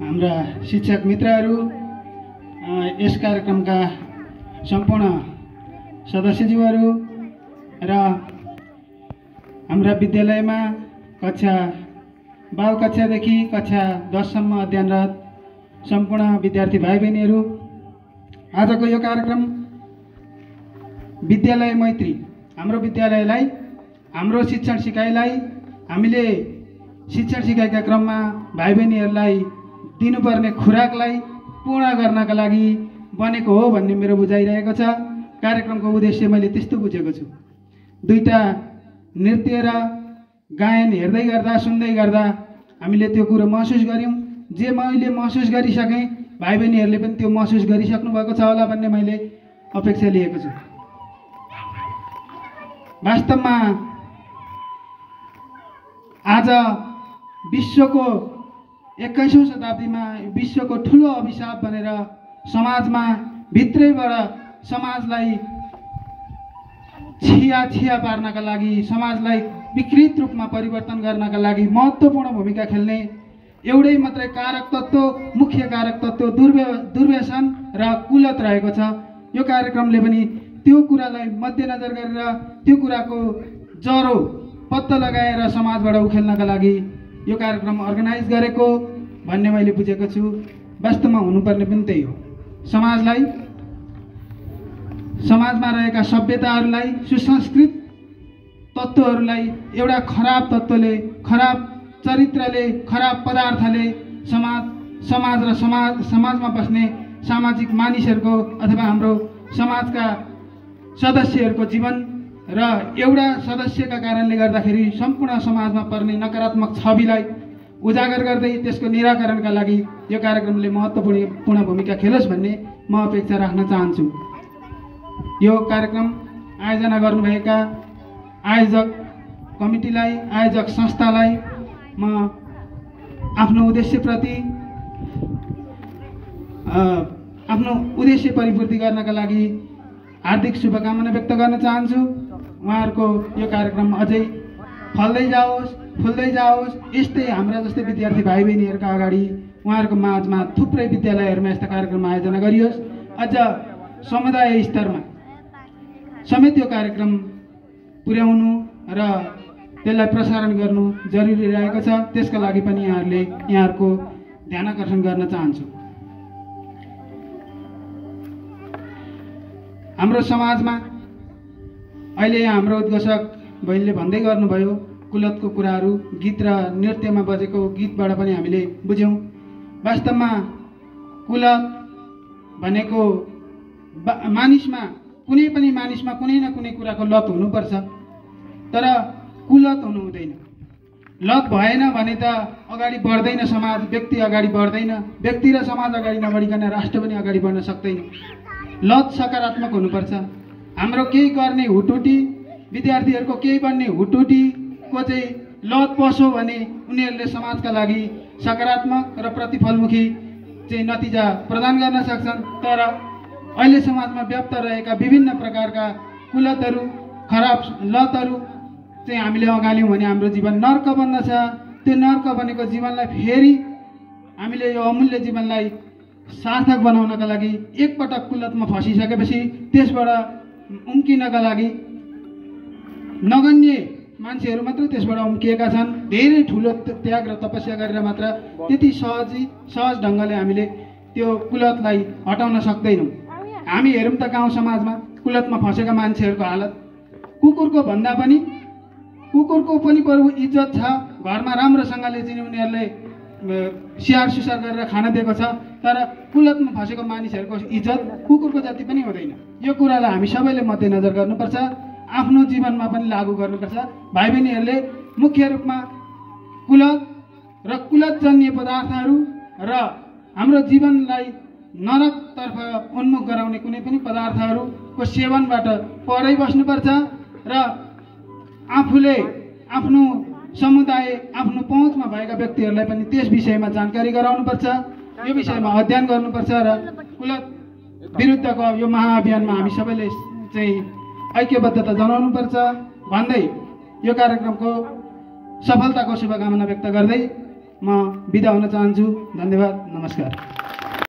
हाम्रा शिक्षक मित्रहरू, यस कार्यक्रमका सम्पूर्ण सदस्यज्यूहरू र हाम्रा विद्यालयमा बाल कक्षादेखि कक्षा 10 सम्म अध्ययनरत सम्पूर्ण विद्यार्थी भाइ बहिनीहरू, आजको यो कार्यक्रम विद्यालय मैत्री, हाम्रो विद्यालयलाई, हाम्रो शिक्षण सिकाइलाई, हामीले शिक्षण सिकाइका क्रममा भाइ बहिनीहरूलाई दिनुपर्ने खुराकलाई पूर्ण गर्नका लागि बनेको हो भन्ने मेरो बुझाइरहेको छ। कार्यक्रमको उद्देश्य मैले त्यस्तो बुझेको छु। दुईटा नृत्य र गायन हेर्दै गर्दा सुन्दै गर्दा हामीले त्यो कुरो महसुस गऱ्यौँ। जे मैले महसुस गरिसकेँ, भाइ बहिनीहरूले पनि त्यो महसुस गरिसक्नु भएको छ होला भन्ने मैले अपेक्षा लिएको छु। वास्तवमा आज विश्वको 21औं शताब्दीमा विश्वको ठुलो अभिशाप भनेर समाजमा भित्रैबाट समाजलाई छिया पार्नका लागि, समाजलाई विकृत रूपमा परिवर्तन गर्नका लागि महत्त्वपूर्ण भूमिका खेल्ने एउटै मात्रै कारक तत्त्व, मुख्य कारक तत्त्व दुर्व्यसन र कुलत रहेको छ। यो कार्यक्रमले पनि त्यो कुरालाई मध्यनजर गरेर त्यो कुराको जरो पत्ता लगाएर समाजबाट उखेल्नका लागि यो कार्यक्रम अर्गनाइज गरेको भन्ने मैले बुझेको छु। वास्तवमा हुनुपर्ने पनि त्यही हो। समाजमा रहेका सभ्यताहरूलाई, सुसंस्कृत तत्त्वहरूलाई एउटा खराब तत्त्वले, खराब चरित्रले, खराब पदार्थले समाजमा बस्ने सामाजिक मानिसहरूको अथवा हाम्रो समाजका सदस्यहरूको जीवन र एउटा सदस्यका कारणले गर्दाखेरि सम्पूर्ण समाजमा पर्ने नकारात्मक छविलाई उजागर गर्दै त्यसको निराकरणका लागि यो कार्यक्रमले महत्त्वपूर्ण भूमिका खेलोस् भन्ने म अपेक्षा राख्न चाहन्छु। यो कार्यक्रम आयोजना गर्नुभएका आयोजक कमिटीलाई, आयोजक संस्थालाई म आफ्नो उद्देश्य परिपूर्ति गर्नका लागि हार्दिक शुभकामना व्यक्त गर्न चाहन्छु। उहाँहरूको यो कार्यक्रम अझै फल्दै जाओस्, फुल्दै जाओस्। यस्तै हाम्रा जस्तै विद्यार्थी भाइ बहिनीहरूका अगाडि उहाँहरूको माझमा थुप्रै विद्यालयहरूमा यस्ता कार्यक्रम आयोजना गरियोस्। अझ समुदाय स्तरमा समेत यो कार्यक्रम पुर्याउनु र त्यसलाई प्रसारण गर्नु जरुरी रहेको छ। त्यसका लागि पनि यहाँहरूको ध्यानाकर्षण गर्न चाहन्छु। हाम्रो समाजमा अहिले हाम्रो उद्घोषक बहिनीले भन्दै गर्नुभयो कुलतको कुराहरू, गीत र नृत्यमा बजेको गीतबाट पनि हामीले बुझ्यौँ। वास्तवमा कुलत भनेको कुनै पनि मानिसमा कुनै न कुनै कुराको लत हुनुपर्छ, तर कुलत हुनु हुँदैन। लत भएन भने त अगाडि बढ्दैन समाज, व्यक्ति अगाडि बढ्दैन। व्यक्ति र समाज अगाडि नबढिकन राष्ट्र पनि अगाडि बढ्न सक्दैन। लत सकारात्मक हुनुपर्छ। हाम्रो केही गर्ने हुटुटी, विद्यार्थीहरूको केही बन्ने हुटुटीको चाहिँ लत पस्यो भने उनीहरूले समाजका लागि सकारात्मक र प्रतिफलमुखी चाहिँ नतिजा प्रदान गर्न सक्छन्। तर अहिले समाजमा व्याप्त रहेका विभिन्न प्रकारका कुलतहरू, खराब लतहरू चाहिँ हामीले अगाल्यौँ भने हाम्रो जीवन नर्क बन्दछ। त्यो नर्क बनेको जीवनलाई फेरि हामीले यो अमूल्य जीवनलाई सार्थक बनाउनका लागि एकपटक कुलतमा फसिसकेपछि त्यसबाट उम्किनका लागि नगन्य मान्छेहरू मात्र त्यसबाट उम्किएका छन्। धेरै ठुलो त्याग र तपस्या गरेर मात्र त्यति सहज ढङ्गले हामीले त्यो कुलतलाई हटाउन सक्दैनौँ। हामी हेरौँ त गाउँ समाजमा कुलतमा फसेका मान्छेहरूको हालत। कुकुरको पनि बरु इज्जत छ, घरमा राम्रोसँगले चाहिँ उनीहरूले स्याहार सुसार गरेर खान दिएको छ, तर कुलतमा फसेको मानिसहरूको इज्जत कुकुरको जति पनि हुँदैन। यो कुरालाई हामी सबैले मध्यनजर गर्नुपर्छ, आफ्नो जीवनमा पनि लागू गर्नुपर्छ। भाइ बहिनीहरूले मुख्य रूपमा कुलत र कुलतजन्य पदार्थहरू र हाम्रो जीवनलाई नरकतर्फ उन्मुख गराउने कुनै पनि पदार्थहरूको सेवनबाट परै बस्नुपर्छ र आफूले आफ्नो समुदाय, आफ्नो पहुँचमा भएका व्यक्तिहरूलाई पनि त्यस विषयमा जानकारी गराउनुपर्छ, यो विषयमा अध्ययन गर्नुपर्छ र कुलत विरुद्धको यो महाअभियानमा हामी सबैले चाहिँ ऐक्यबद्धता जनाउनुपर्छ भन्दै यो कार्यक्रमको सफलताको शुभकामना व्यक्त गर्दै म बिदा हुन चाहन्छु। धन्यवाद, नमस्कार।